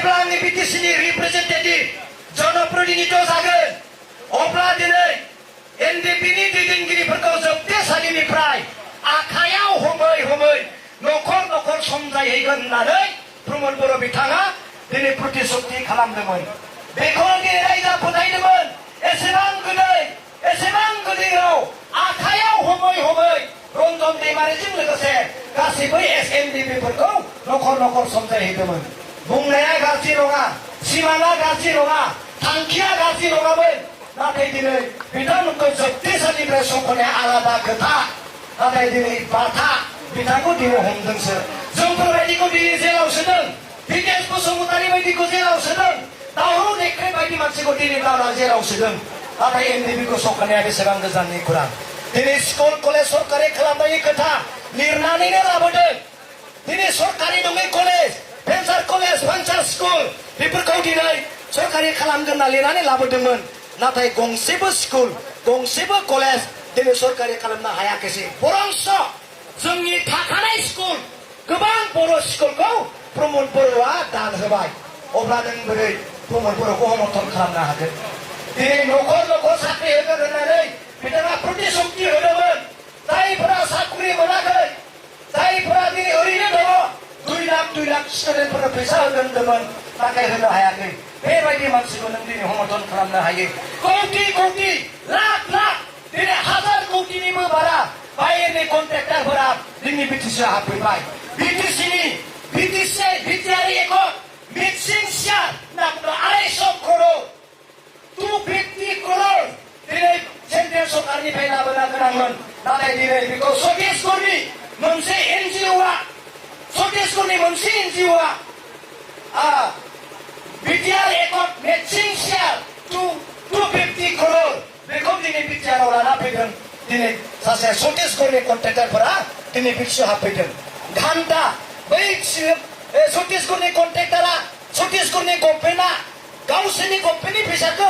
जेब्ला आंनि बिटिसिनि रिप्रेजेन्टेटिभ जनप्रतिनिधि जागोन अब्ला दिनै एनडिपिनि दैदेनगिरिफोरखौ जोबथेसालिनिफ्राय आखायाव हमै हमै न'खर न'खर समजायहैगोन होननानै प्रमद बर' बिथाङा दिनै प्रतिश्रुति खालामदोंमोन। बेखौ दिनै रायजोआ फोथायदोंमोन। एसेबां गोदैयाव आखायाव हमै हमै रन्जन दैमारिजों लोगोसे गासैबो एसएनडिपिफोरखौ न'खर न'खर समजायहैदोंमोन। बुंनाया गाज्रि नङा, सिमाङा गाज्रि नङा, थांखिया गाज्रि नङामोन। नाथाय दिनै बिथांमोनखौ जोबथेसालिनिफ्राय सख'नाया आलादा खोथा। नाथाय दिनै बाथा बिथांखौ दिनै हमदोंसो। जोंफोरबायदिखौ दिनै जेलाव सोदों। बिदेश बसुमतारी बायदिखौ जेलाव सोदों। दावराव देख्रेब बायदि मानसिखौ दिनै लाना जेलाव सोदों। नाथाय एनडिपिखौ सख'नाया बेसेबां गोजाननि खुरां। दिनै स्कुल कलेज सरकारि खालामनायनि खोथा लिरनानैनो लाबोदों। दिनै सरकारि नङै कलेज, भेन्सार कलेज, भेन्सार स्कुल बेफोरखौ दिनै सरकारि खालामगोन होनना लिरनानै लाबोदोंमोन। नाथाय गंसेबो स्कुल, गंसेबो कलेज दिनै सरकारि खालामनो हायाखैसै। बरंस जोंनि थाखानाय स्कुल गोबां बर' स्कुलखौ प्रमद बर'आ दान होबाय। अब्ला नों बोरै प्रमद बर'खौ समर्थन खालामनो हागोन? दिनै न'खर न'खर साख्रि होगोन होननानै बिथाङा प्रतिश्रुति होदोंमोन। जायफोरा साख्रि मोनाखै, जायफोरा दिनै ओरैनो दङ, 2 लाख स्टुडेन्टफोरनो फैसा होगोन होनदोंमोन, नाथाय होनो हायाखै। बेबायदि मानसिखौ नों दिनै समर्थन खालामनो हायो। कौटि कौटि, लाख लाख, दिनै 1000 कौटिनिबो बारा बाहेरनि कन्ट्रेक्टरफोरा जोंनि बिटिसिआव हाबफैबाय। बिटिआर एकर्ड मिक्सिं शेयार होनना बुङो 250 करोड़, 250 करोड़ दिनै सेन्ट्रेल सरकारनिफ्राय लाबोनो गोनांमोन। नाथाय दिनै बेखौ छत्तीसगढ़नि मोनसे एनजिअ'आ BTR accord mixing share 250 crore बेखौ दिनै बिटिआरआव लाना फैदों। दिनै सासे छत्तीसगढ़नि कन्ट्रेक्टरफोरा दिनै बिटिसिआव हाबफैदों। घन्टा बै छत्तीसगढ़नि कन्ट्रेक्टरा, छत्तीसगढ़नि गभर्नमेन्टआ गावसोरनि गभर्नमेन्टनि फैसाखौ